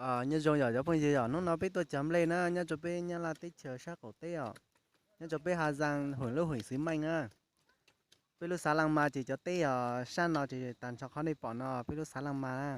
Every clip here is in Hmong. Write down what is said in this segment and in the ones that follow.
Nyob zoo yom cov phooj ywg, yog hnub no peb tuaj cog nplej na, nyob rau peb Nyab Laj teb chaws sab qaum teb os, nyob rau peb Hà Giang hwm lub hwm Xwm Meej na. Peb lub xav Laj Mas ces cov teb os, sab no ces tag nrho qhov nej pom no peb lub xav Laj Mas na.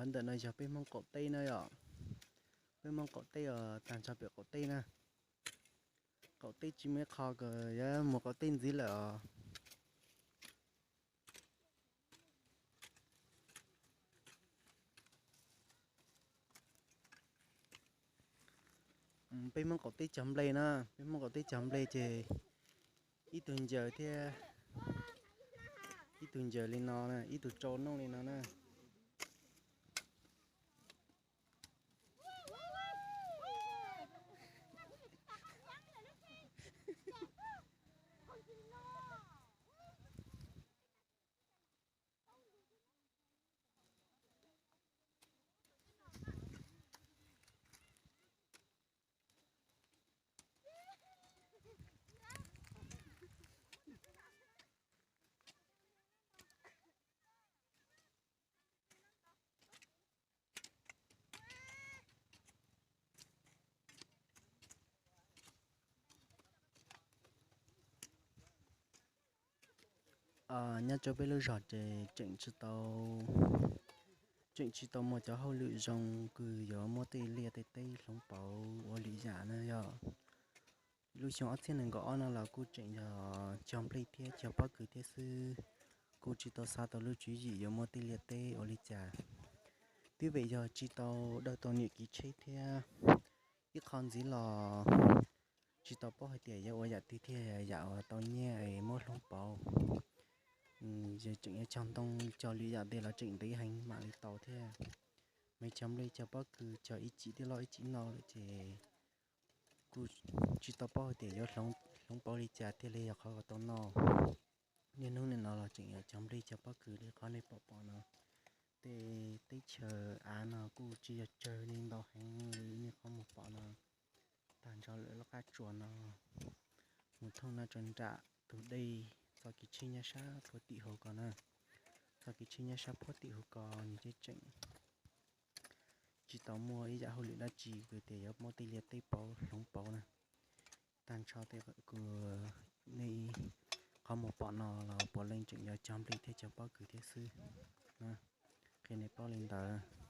Ntawm no yog peb Hmoob qaum teb na yom. Peb Hmoob qaum teb os, tag nrho pem qaum teb na. Qaum teb tsis muaj ib qho kom yuav mus qaum teb ntxiv lawm os. Peb Hmoob qaum teb cog nplej na, peb Hmoob qaum teb cog nplej ces ib tug ncaws thiab, ib tug ncaws li no, ib tug tsau nooj li no na. Nyob rau peb lub zos ces tseem tsis tau, tseem tsis tau muaj cov hauj lwm zoo kws yuav muab tej liaj tej teb hloov pauv ua lwm yam na yog. Lub xyoo ob txhiab nees nkaum ob no los kuj tseem yog cog nplej thiab cog pob kws thiab xwb, kuj tsis tau xav tau lub tswv yim yuav muab tej liaj teb ua li cas. Twb vim yog tsis tau daws tau niam kiv tsheb thiab, ib qho ntxiv los tsis tau paub hais tias yuav ua yam twg thiaj yam uas tau nyiaj es muab hloov pauv. Tseem yuav cog ntoo cog lwm yam tej los tseem ntev heev mam li tau thiab. Mas cog nplej cog pob kws cog ib chim twb loj ib chim no lawm ces kuj tsis tau paub hais tias yuav hloov pauv li cas thiaj li yog qhov uas tau noj. Niaj hnub nim no los tseem yuav cog nplej cog pob kws li qhov nej pom pom no. Tej teb chaws av no kuj tsis yog tsawg li ntau heev li nej qhov muag pom no. Tag nrho lawm lub qab tsuas no mus thooj no rau nram tus dej, txoj kev tsheb nyob sab puag tim hauv ko na. Txoj kev tsheb nyob sab puag tim hauv ko nws tseem tseem tsis tau muaj ib yam hauj lwm dab tsi kws tias yuav muab tej liaj teb pauv hloov pauv na. Tag nrho tej kuv, nej qhov muag pom no los puav leej tseem yuav cog nplej thiab cog pob kws thiab xwb. Qhia nej paub li ntawd.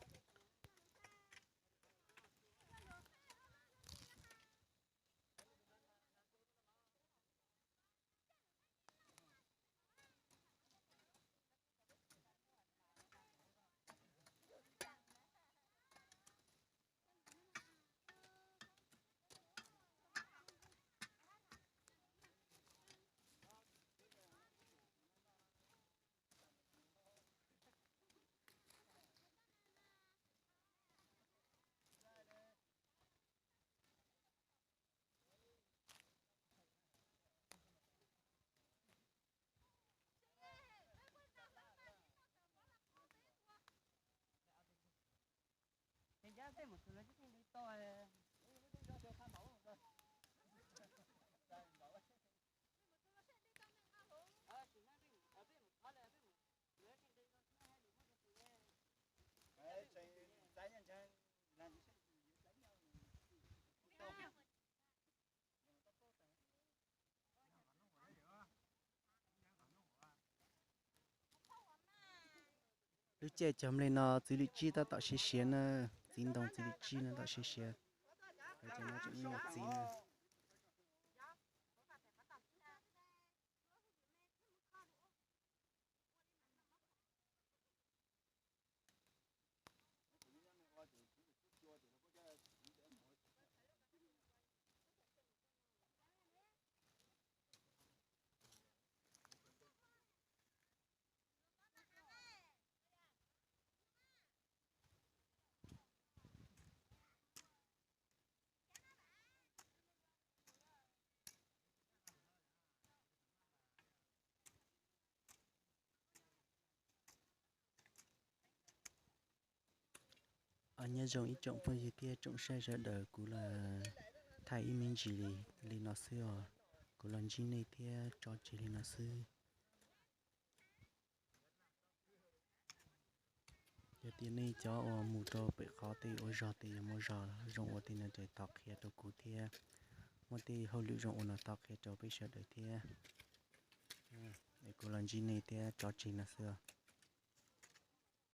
Lub caij cog nplej no txiv lwm tsib tab tom siav siav na, txiv ntoo txiv lwm tsib no tab tom siav siav. Cov no tseem nyuam txiv na. Nyob zoo ib tsoom phooj ywg thiab tsoom saib sawv daws, kuv los thaij ib me ntsis li no xwb os. Kuv los ntsib nej thiab tso tseg li no xwb. Yog tias nej cov uas mus rau pem qhov tej ua zog tej yuav muaj zog zoo ua tej no ces thov qhia rau kuv thiab. Muaj tej hauj lwm zoo ua no thov qhia rau peb sawv daws thiab. Es kuv los ntsib nej thiab tso tseg no xwb.